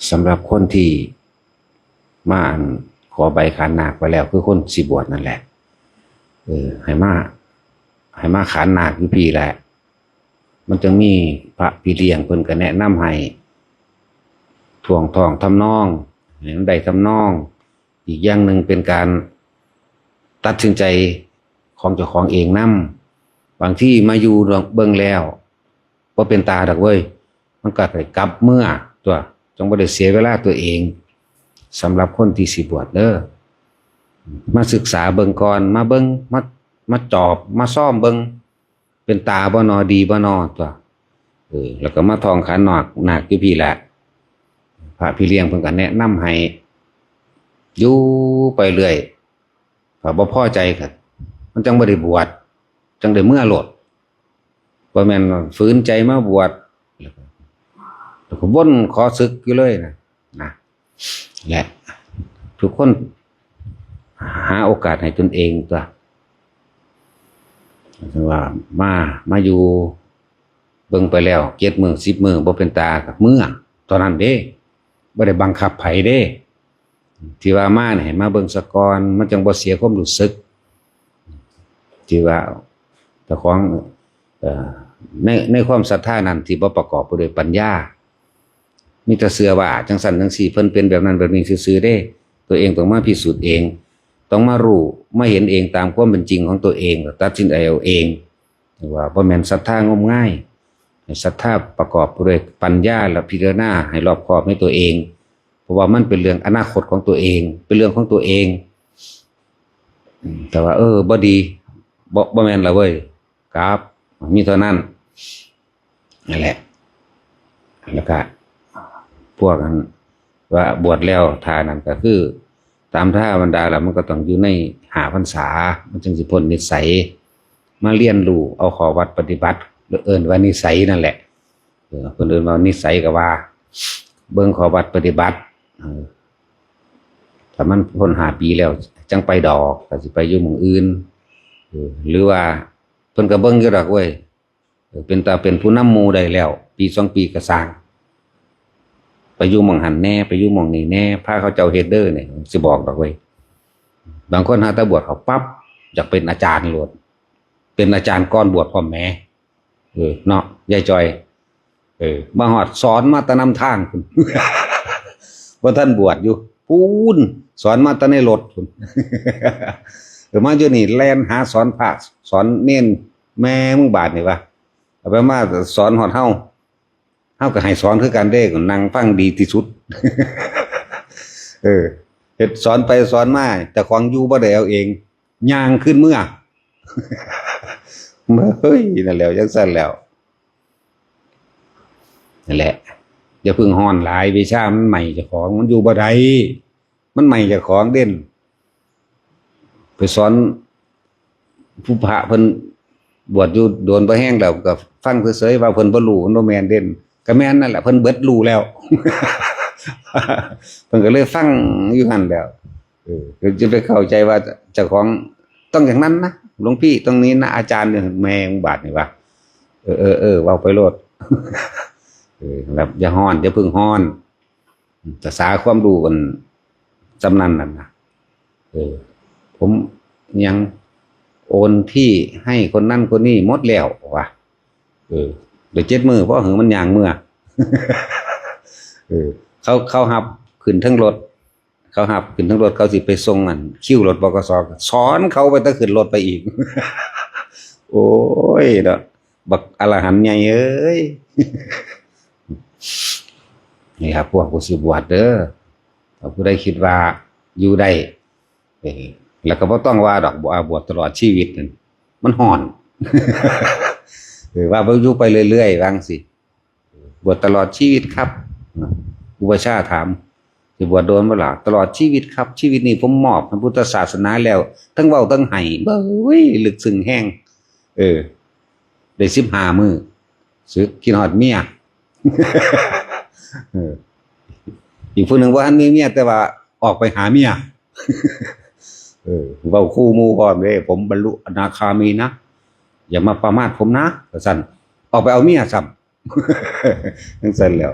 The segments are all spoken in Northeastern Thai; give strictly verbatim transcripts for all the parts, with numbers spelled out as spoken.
สำหรับคนที่มาอันขอใบขันหมากไปแล้ว คือคนสิบวชนั่นแหละ เออ ให้มา ให้มาขันหมากอยู่พี้แหละ มันจึงมีพระพี่เลี้ยงเพิ่นก็แนะนำให้ท่วงท่องทำนอง ให้มันได้ทำนอง อีกอย่างหนึ่งเป็นการตัดสินใจของเจ้าของเองนำ บางทีมาอยู่เบิ่งแล้ว บ่เป็นตาดอกเว้ย มันก็ได้กลับเมือตัว จั่งบ่ได้เสียเวลาตัวเอง สำหรับคนที่สิบวชเด้อ มาศึกษาเบิ่งก่อน มาเบิ่ง มา มาจอบ มาซ่อมเบิ่ง เป็นตาบ่นอ ดีบ่นอตัว เออ แล้วก็มาท่องขันหมาก หมากอยู่พี้แหละ พระพี่เลี้ยงเพิ่นก็แนะนำให้ อยู่ไปเรื่อย ถ้าบ่พอใจก็ มันจั่งบ่ได้บวช จั่งได้เมือโลด บ่แม่นว่าฝืนใจมาบวช แล้วก็ แล้วก็วนขอสึกอยู่เลยนะ นะ และทุกคนหาโอกาสให้ตนเองตัว ว่ามา มาอยู่เบิ่งไปแล้ว เจ็ดมื้อ สิบมื้อ บ่เป็นตาก็เมือ เท่านั้นเด้ บ่ได้บังคับไผเด้ ที่ว่ามานี่ให้มาเบิ่งซะก่อน มันจั่งบ่เสียความรู้สึก ที่ว่าเจ้าของ เอ่อ ใน ในความศรัทธานั้นที่บ่ประกอบไปด้วยปัญญา มีแต่เชื่อว่าจั่งซั้นจั่งซี้ เพิ่นเป็นแบบนั้นแบบนี้ซื่อๆเด้ ตัวเองต้องมาพิสูจน์เอง ต้องมารู้ มาเห็นเองตามความเป็นจริงของตัวเอง ตัดสินใจเอาเอง ว่าบ่แม่นศรัทธางมงาย ให้ศรัทธาประกอบไปด้วยปัญญา และพิจารณาให้รอบคอบในตัวเอง เพราะว่ามันเป็นเรื่องอนาคตของตัวเอง เป็นเรื่องของตัวเอง แต่ว่า เออ บ่ดี บ่ บ่แม่นละเว้ย ครับ มีเท่านั้น นั่นแหละ แล้วก็ พวกอันว่าบวชแล้ว ท่านั้นก็คือ ตามธรรมดาแล้วมันก็ต้องอยู่ในห้าพรรษา มันจึงสิพ้นนิสัย มาเรียนรู้เอาข้อวัดปฏิบัติ หรือเอิ้นว่านิสัยนั่นแหละ เออ เพิ่นเอิ้นว่านิสัยก็ว่า เบิ่งข้อวัดปฏิบัติ เออ ถ้ามันพ้นห้าปีแล้ว จั่งไปดอก ก็สิไปอยู่หม่องอื่น เออ หรือว่าเพิ่นก็เบิ่งอยู่ดอกเว้ย เออ เป็นตาเป็นผู้นำหมู่ได้แล้ว ปีสองปีก็ซ่าง ไปอยู่หม่องหั้นแหน่ ไปอยู่หม่องนี้แหน่ พาเขาเจ้าเฮ็ดเด้อเนี่ย สิบอกดอกเว้ย บางคนหาแต่บวชเข้าปั๊บ อยากเป็นอาจารย์โลด เป็นอาจารย์ก่อนบวชพร้อมแหม เออ เนาะ ยายจอย เออ มาฮอดสอนมาแต่นำทางพุ้น บ่ทันบวชอยู่ ปู๊น สอนมาแต่ในรถพุ้น เออ มาอยู่นี่แล่นหาสอนพระ สอนเณร แม่มึงบาดนี่วะ เอาไปมาสอนฮอดเฮา เฮาก็ให้สอนคือกันเด้ นั่งฟังดีที่สุด เออ เฮ็ดสอนไปสอนมา เจ้าของอยู่บ่ได้เอาเอง ย่างขึ้นเมือ เฮ้ย นั่นแหล้ว จั่งซั้นแหล้ว นั่นแหละ อย่าเพิ่งฮ้อนหลาย วิชามันไหม้เจ้าของ มันอยู่บ่ได้ มันไหม้เจ้าของเด่น ไปสอนผู้พระเพิ่นบวชอยู่โดนบ่แฮงแล้ว ก็ฟังเฉยๆ ว่าเพิ่นบ่รู้ มันบ่แม่นเด่น ก็แม่นนั่นแหละ เพิ่นเบิดรู้แล้ว เพิ่นก็เลยฟังอยู่หั่นแหล้ว เออ ก็จะไปเข้าใจว่าเจ้าของต้องอย่างนั้นนะ หลวงพี่ต้องนี้นะ อาจารย์เนี่ย แม่งบาดนี่วะ เออ เออ เออ เว้าไปโลด เออ แบบอย่าฮ้อน อย่าเพิ่งฮ้อน ภาษาความรู้กันจำนั้นนั่นนะ เออ ผมยังโอนที่ให้คนนั้นคนนี้หมดแล้ววะ เออ เดี๋ยวเจ็ดมื้อ เพราะหือมันย่างเมือ เออ เขา เขาหับขึ้นเทิงรถ เขาหับขึ้นเทิงรถ เขาสิไปส่งอันคิวรถ บขส. สอนเขาไปแต่ขึ้นรถไปอีก โอ้ยเนาะ บักอรหันต์ใหญ่เอ้ย นี่ครับ พวกผู้สิบวชเด้อ ถ้าผู้ใดคิดว่าอยู่ได้ เออ แล้วก็บ่ต้องว่าดอก บ่ว่าบวชตลอดชีวิตนั่น มันฮ้อน เออ ว่าบ่อยู่ไปเรื่อยๆ ว่าจั่งซี้ บวชตลอดชีวิตครับ อุปัชฌาย์ถาม สิบวชโดนบ่ล่ะ ตลอดชีวิตครับ ชีวิตนี้ผมมอบให้พุทธศาสนาแล้ว ทั้งเว้าทั้งไห้ เบ้ย ลึกซึ้งแฮง เออ ได้สิบห้ามื้อ สึก คิดฮอดเมีย เออ อีกผู้หนึ่งบ่ทันมีเมีย แต่ว่าออกไปหาเมีย เออ เว้าคู่หมู่พร้อมเด้ ผมบรรลุอนาคามีนะ อย่ามาประมาทผมนะ ว่าซั่น ออกไปเอาเมียซ้ำ จั่งซั้นแหล้ว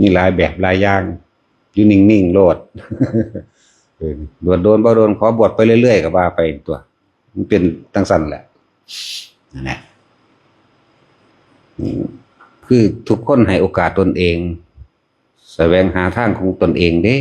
มีหลายแบบหลายอย่าง อยู่นิ่งๆโลด เออ บวชโดนบ่โดน ขอบวชไปเรื่อยๆก็ว่าไปตัว มันเป็นจั่งซั่นแหละ นั่นแหละ อืม คือทุกคนให้โอกาสตนเอง แสวงหาทางของตนเองเด้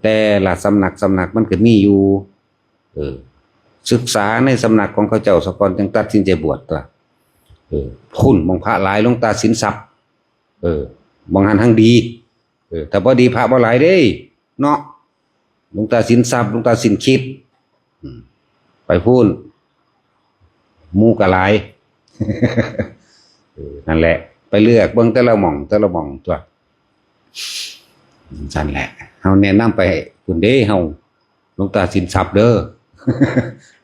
แต่ละสำนักสำนักมันก็มีอยู่ เออ ศึกษาในสำนักของเขาเจ้าซะก่อน จึงตัดสินใจบวชตัว เออ พุ้นหม่องพระหลาย หลวงตาสินทรัพย์ เออ หม่องหั้นหั้นดี เออ ถ้าบ่ดีพระบ่หลายเด้ เนาะ หลวงตาสินทรัพย์ หลวงตาสินคิด อืม ไปพุ้น หมู่ก็หลาย เออ นั่นแหละ ไปเลือกเบิ่งแต่ละหม่อง แต่ละหม่องตัว ซั่นแหละ เฮาแนะนำไปพุ้นเด้ เฮา หลวงตาสินทรัพย์เด้อ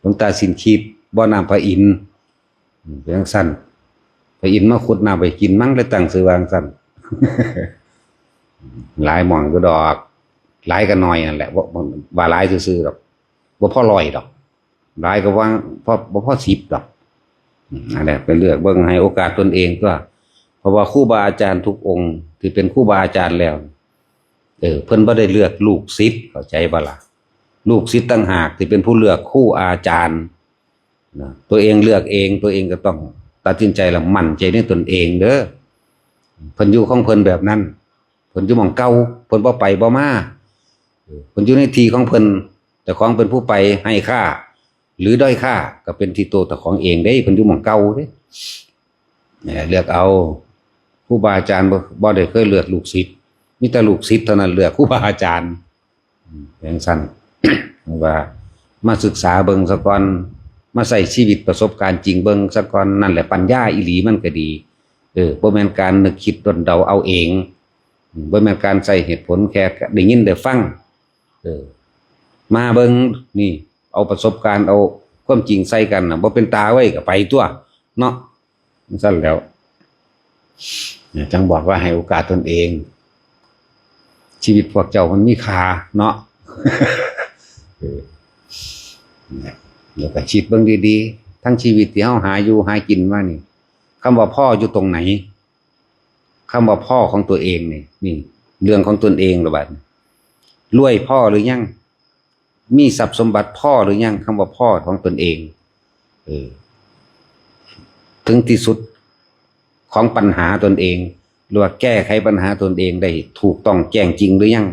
หลวงตาสินคิด บ่อน้ำพระอินทร์ อืม เป็นจั่งซั่น พระอินทร์มาขุดน้ำไปกิน มั้งเลยตั้งชื่อว่าจั่งซั่น หลายหม่องอยู่ดอก หลายก็น้อยนั่นแหละ ว่า ว่าหลายซื่อๆดอก บ่พอร้อยดอก หลายก็ว่าพอ บ่พอสิบดอก อืม นั่นแหละ ไปเลือกเบิ่ง ให้โอกาสตนเองตัว เพราะว่าครูบาอาจารย์ทุกองค์ที่เป็นครูบาอาจารย์แล้ว เออ เพิ่นบ่ได้เลือกลูกศิษย์ เข้าใจบ่ล่ะ ลูกศิษย์ต่างหากที่เป็นผู้เลือกครูอาจารย์นะ ตัวเองเลือกเอง ตัวเองก็ต้องตัดสินใจและมั่นใจในตนเองเด้อ เพิ่นอยู่ของเพิ่นแบบนั้น เพิ่นอยู่หม่องเก่า เพิ่นบ่ไปบ่มา เออ เพิ่นอยู่ในที่ของเพิ่น เจ้าของเป็นผู้ไปให้ค่า หรือด้อยค่า ก็เป็นที่ตัวเจ้าของเองเด้ เพิ่นอยู่หม่องเก่าเด้ เนี่ย เลือกเอา ครูบาอาจารย์บ่ บ่ได้เคยเลือกลูกศิษย์ มีแต่ลูกศิษย์เท่านั้นเลือกครูบาอาจารย์ อืม จั่งซั่น ว่ามาศึกษาเบิ่งซะก่อน มาใช้ชีวิตประสบการณ์จริงเบิ่งซะก่อน นั่นแหละปัญญาอีหลีมันก็ดี เออ บ่แม่นการนึกคิดด้นเดาเอาเอง อืม บ่แม่นการใช้เหตุผล แค่ได้ยินได้ฟัง เออ มาเบิ่งนี่ เอาประสบการณ์ เอาความจริงใส่กันน่ะ บ่เป็นตาเว้ย ก็ไปตัว เนาะ จั่งซั่นแหล้ว เนี่ย จั่งบอกว่าให้โอกาสตนเอง ชีวิตพวกเจ้ามันมีค่าเนาะ เออ เนี่ย แล้วก็คิดเบิ่งดีๆ ทั้งชีวิตที่เฮาหาอยู่หากินมานี่ คำว่าพออยู่ตรงไหน คำว่าพอของตัวเองนี่ นี่ เรื่องของตนเองละบัดนี้ รวยพอหรือยัง มีทรัพย์สมบัติพอหรือยัง คำว่าพอของตนเอง เออ ถึงที่สุดของปัญหาตนเอง หรือว่าแก้ไขปัญหาตนเองได้ถูกต้องแจ้งจริงหรือยัง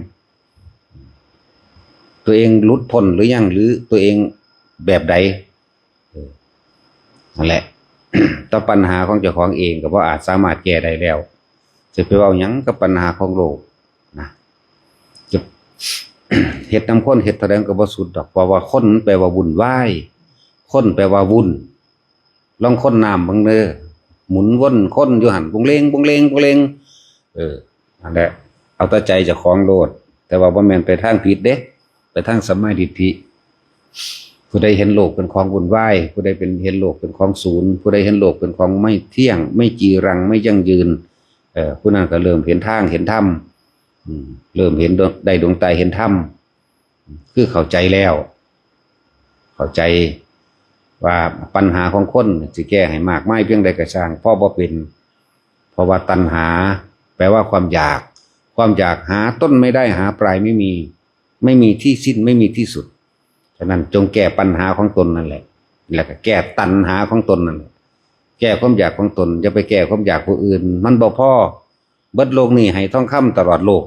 ตัวเองหลุดพ้นหรือยัง หรือตัวเองแบบใด เออ นั่นแหละ ต่อปัญหาของเจ้าของเองก็บ่อาจสามารถแก้ได้แล้ว จะไปเว้าหยังกับปัญหาของโลกนะ จะ เฮ็ดนำคน เฮ็ดเท่าใดมันก็บ่สุดดอก เพราะว่าคนมันแปลว่าวุ่นวาย คนแปลว่าวุ่น ลองคนน้ำเบิ่งเด้อ หมุนวนคนอยู่หั่น บงเลง บงเลง บงเลง เออ นั่นแหละ เอาแต่ใจเจ้าของโลด แต่ว่าบ่แม่นไปทางผิดเด้ ไปทางสัมมาทิฏฐิ ผู้ใดเห็นโลกเป็นของวุ่นวาย ผู้ใดเป็น เห็นโลกเป็นของศูนย์ ผู้ใดเห็นโลกเป็นของไม่เที่ยง ไม่จีรัง ไม่ยั่งยืน เอ่อ ผู้นั้นก็เริ่มเห็นทาง เห็นธรรม อืม เริ่มเห็นดวง ได้ดวงตาเห็นธรรม คือเข้าใจแล้ว เข้าใจว่าปัญหาของคนสิแก้ให้มากมายเพียงใดก็ช่าง พอบ่เป็น เพราะว่าตัณหา แปลว่าความอยาก ความอยากหาต้นไม่ได้ หาปลายไม่มี ไม่มีที่สิ้น ไม่มีที่สุด ฉะนั้นจงแก้ปัญหาของตนนั่นแหละ แล้วก็แก้ตัณหาของตนนั่นแหละ แก้ความอยากของตน อย่าไปแก้ความอยากผู้อื่น มันบ่พอ เบิดโลกนี้ให้ทองคำตลอดโลก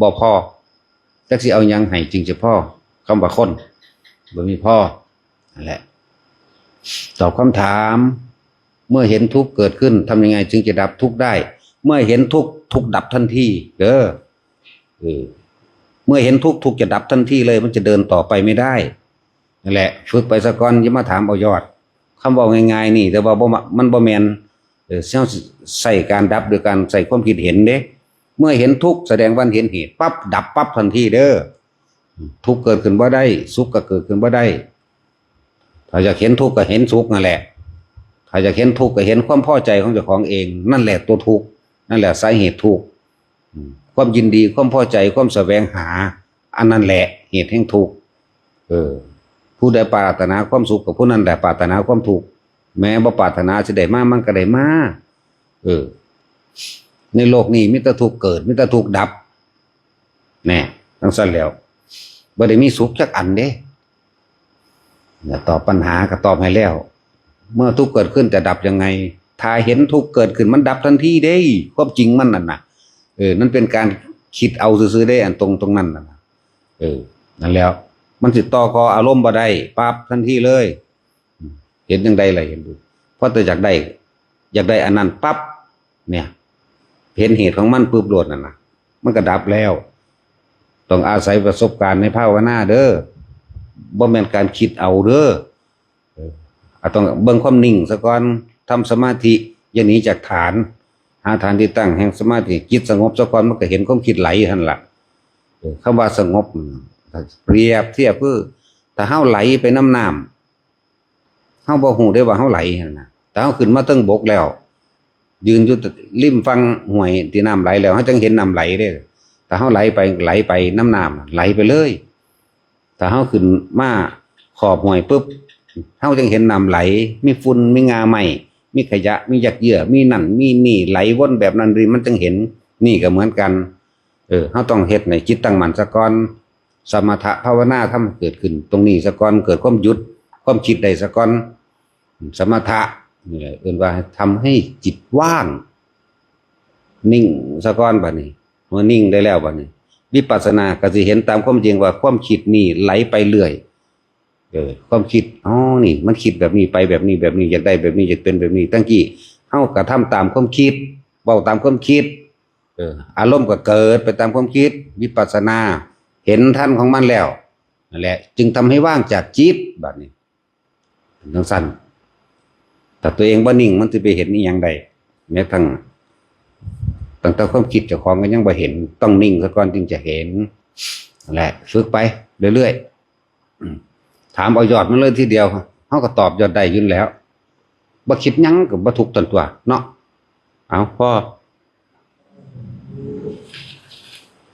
บ่พอ จักสิเอาหยังให้จึงจะพอ คำว่าคน บ่มีพอ นั่นแหละ ตอบคำถาม เมื่อเห็นทุกข์เกิดขึ้น ทำยังไงจึงจะดับทุกข์ได้ เมื่อเห็นทุกข์ ทุกข์ดับทันที เด้อ เออ เมื่อเห็นทุกข์ ทุกข์จะดับทันทีเลย มันจะเดินต่อไปไม่ได้ นั่นแหละ ฝึกไปซะก่อน อย่ามาถามเอายอด คำเว้าง่ายๆนี่ แต่ว่าบ่มา มันบ่แม่น เออ เฮาสิใช้การดับโดยการใช้ความคิดเห็นเด้ เมื่อเห็นทุกข์ แสดงว่าเห็นเหตุปั๊บ ดับปั๊บทันทีเด้อ ทุกข์เกิดขึ้นบ่ได้ สุขก็เกิดขึ้นบ่ได้ ถ้าอยากเห็นทุกข์ก็เห็นสุขนั่นแหละ ถ้าอยากเห็นทุกข์ก็เห็นความพอใจของเจ้าของเอง นั่นแหละตัวทุกข์ นั่นแหละสาเหตุทุกข์ อืม ความยินดี ความพอใจ ความแสวงหา อันนั้นแหละเหตุแห่งทุกข์ เออ ผู้ใดปรารถนาความสุข ก็ผู้นั้นแหละปรารถนาความทุกข์ แม้บ่ปรารถนาสิได้มา มันก็ได้มา เออ ในโลกนี้มีแต่ทุกข์เกิด มีแต่ทุกข์ดับ แน่ จั่งซั้นแล้ว บ่ได้มีสุขจักอันเด้ เนี่ย ตอบปัญหาก็ตอบให้แล้ว เมื่อทุกข์เกิดขึ้นจะดับยังไง ถ้าเห็นทุกข์เกิดขึ้นมันดับทันทีเด้ ความจริงมันนั่นน่ะ เออ นั่นเป็นการคิดเอาซื่อๆเด้ อันตรงตรงนั้นน่ะนะ เออ นั่นแล้ว มันสิต่อกออารมณ์บ่ได้ ปั๊บ ทันทีเลย เห็นจั่งใดล่ะ เห็นดู เพราะแต่อยากได้ อยากได้อันนั้นปั๊บ เนี่ย เห็นเหตุของมันปุ๊บโลดนั่นน่ะ มันก็ดับแล้ว ต้องอาศัยประสบการณ์ในภาวนาเด้อ บ่แม่นการคิดเอาเด้อ เออ อาจต้องเบิ่งความนิ่งซะก่อน ทำสมาธิ อย่าหนีจากฐาน หาฐานที่ตั้งแห่งสมาธิ จิตสงบซะก่อน มันก็เห็นความคิดไหลหั่นล่ะ เออ คำว่าสงบ เปรียบเทียบคือ ถ้าเฮาไหลไปนำน้ำ เฮาบ่ฮู้ได้ว่าเฮาไหลหั่นน่ะ แต่เฮาขึ้นมาเทิงบกแล้ว ยืนอยู่ริมฝั่งห้วยที่น้ำไหลแล้ว เฮาจั่งเห็นน้ำไหลเด้ ถ้าเฮาไหลไป ไหลไปนำน้ำ ไหลไปเลย ถ้าเฮาขึ้นมาขอบห้วยปุ๊บ เฮาจั่งเห็นน้ำไหล มีฝุ่น มีง่าไม้ มีขยะ มีหยักเยื่อ มีนั่น มีนี่ ไหลวนแบบนั้น มันจั่งเห็น นี่ก็เหมือนกัน เออ เฮาต้องเฮ็ดให้จิตตั้งมั่นซะก่อน สมถะภาวนาทำให้เกิดขึ้นตรงนี้ซะก่อน เกิดความหยุด ความคิดได้ซะก่อน สมถะนี่แหละ เอิ้นว่าทำให้จิตว่าง นิ่งซะก่อนบัดนี้ เมื่อนิ่งได้แล้วบัดนี้ วิปัสสนาก็สิเห็นตามความจริงว่าความคิดนี่ไหลไปเรื่อย เออ ความคิด อ๋อ นี่ มันคิดแบบนี้ไปแบบนี้ แบบนี้ อยากได้แบบนี้ อยากเป็นแบบนี้ ตั้งกี้ เฮากระทำตามความคิด เว้าตามความคิด เออ อารมณ์ก็เกิดไปตามความคิด วิปัสสนา เห็นทันของมันแล้ว นั่นแหละ จึงทำให้ว่างจากจิต บัดนี้ เป็นจั่งซั้น ถ้าตัวเองบ่นิ่ง มันสิไปเห็นอีหยังได้ แม้ทั้ง ตั้งแต่ความคิดเจ้าของก็ยังบ่เห็น ต้องนิ่งซะก่อนจึงจะเห็น นั่นแหละ ฝึกไปเรื่อยๆ อืม ถามเอายอดมันเลยทีเดียว เฮาก็ตอบยอดได้อยู่แล้ว บ่คิดหยังก็บ่ทุกข์ตันตัวเนาะ เอา พอ